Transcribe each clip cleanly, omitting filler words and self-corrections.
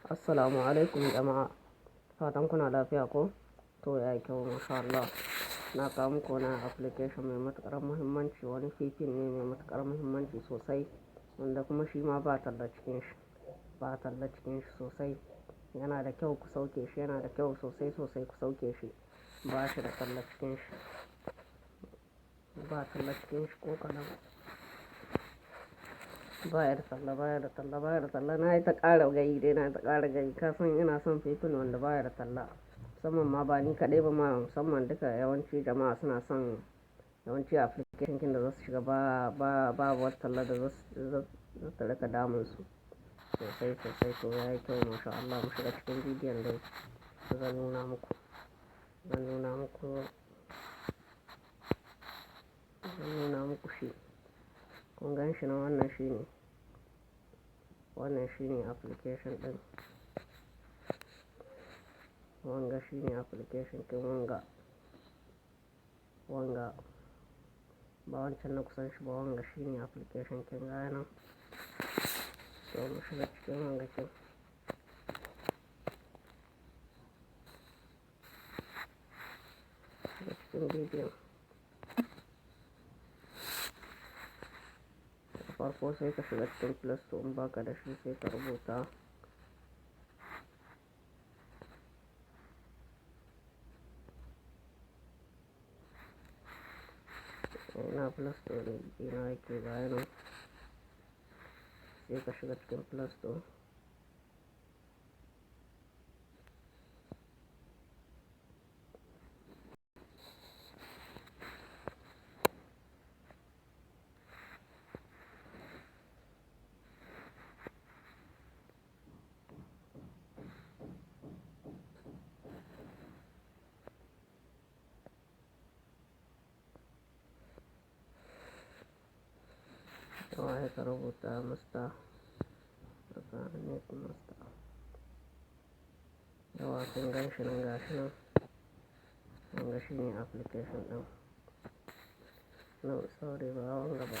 Assalamu alaikum jama'a. Fatan kuna lafiya ko? To ya kyau, masha Allah. Na kawo muku wani application mai matuƙar muhimmanci, wani VPN ne mai matuƙar muhimmanci sosai, wanda kuma shi ma ba talla cikin shi, ba talla cikin shi sosai. Yana da kyau ku sauke shi, yana da kyau sosai sosai ku sauke shi. Ba shi da talla cikin shi. Ba talla cikin shi ko kaɗan. Baya da talla, baya da talla, baya da talla. Na yi ta ƙara gayi dai, na yi ta ƙara gayi. Ka san ina son VPN wanda baya da talla. Musamman ma ba ni kaɗai ba ma, musamman duka yawanci jama'a suna son yawanci application ɗin da za su shiga ba, ba, babu wata talla da za su, za su riƙa damun su sosai sosai. To yayi kyau, masha Allah. Mu shiga cikin bidiyon dai zan nuna muku. Zan nuna muku. Zan nuna muku shi. Kun gan shi nan, wannan shine. Wannan shine application ɗin. Wanga shine application ɗin wanga. Wanga. Ba wancan na kusan shi ba, wanga shine application ɗin ga nan. To mu shiga cikin wanga kin. Shiga cikin bidiyon. Farko sai ka shiga cikin Play Store in baka da shi sai ka rubuta. Ina Play Store ne, ina yake ga nan. Sai ka shiga cikin Play Store. Yauwa sai ka rubuta Master. Haka net master. Yauwa kun gan shi nan gashi nan. Wanga shine application ɗin. No, sorry ba wanga ba.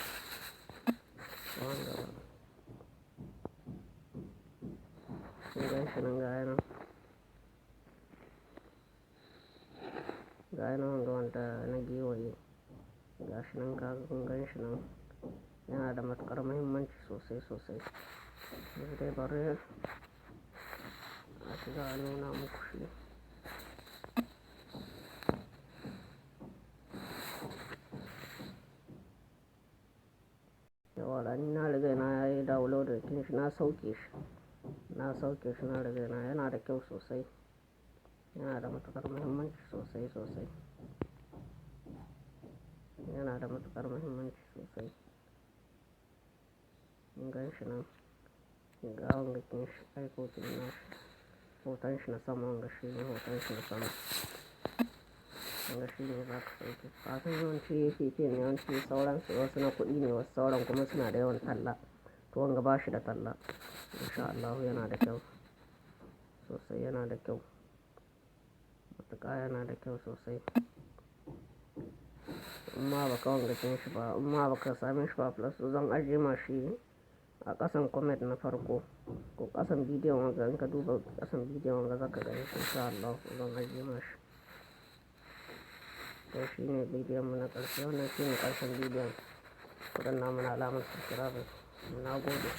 Wanga ba. Kun gan shi nan ga nan. Ga nan wanga wanda na gewaye. Gashi nan kaga kun gan shi nan. Yana da matuƙar muhimmanci sosai sosai. Yanzu dai bari a shiga a nuna muku shi. Yauwa ni na riga na yi download ɗin shi, na sauke shi. Na sauke shi, na riga na. Yana da kyau sosai. Yana da matuƙar muhimmanci sosai sosai. Yana da matuƙar muhimmanci sosai. Kun gan shi nan. Ga wanga kin shi, icon ɗin nashi. Hoton shi na sama, wanga shine hoton shi na sama. Wanga shine za ka sauke. Kasan yawanci VPN yawanci sauran su wasu na kuɗi ne, wasu sauran kuma suna da yawan talla. To wanga ba shi da talla. Masha Allahu yana da kyau sosai, yana da kyau. Matuƙa yana da kyau sosai. Imma ba ka wanga kin shi ba, imma ba ka same shi ba Play Store zan ajiye ma shi a ƙasan comment na farko. Ko ƙasan bidiyon wanga in ka duba ƙasan bidiyon wanga za ka gani insha Allahu zan ajiye ma shi. To shine bidiyon mu na ƙarshe. Wannan shine ƙarshen bidiyon. Ku danna mana alamar subscribe. Na gode.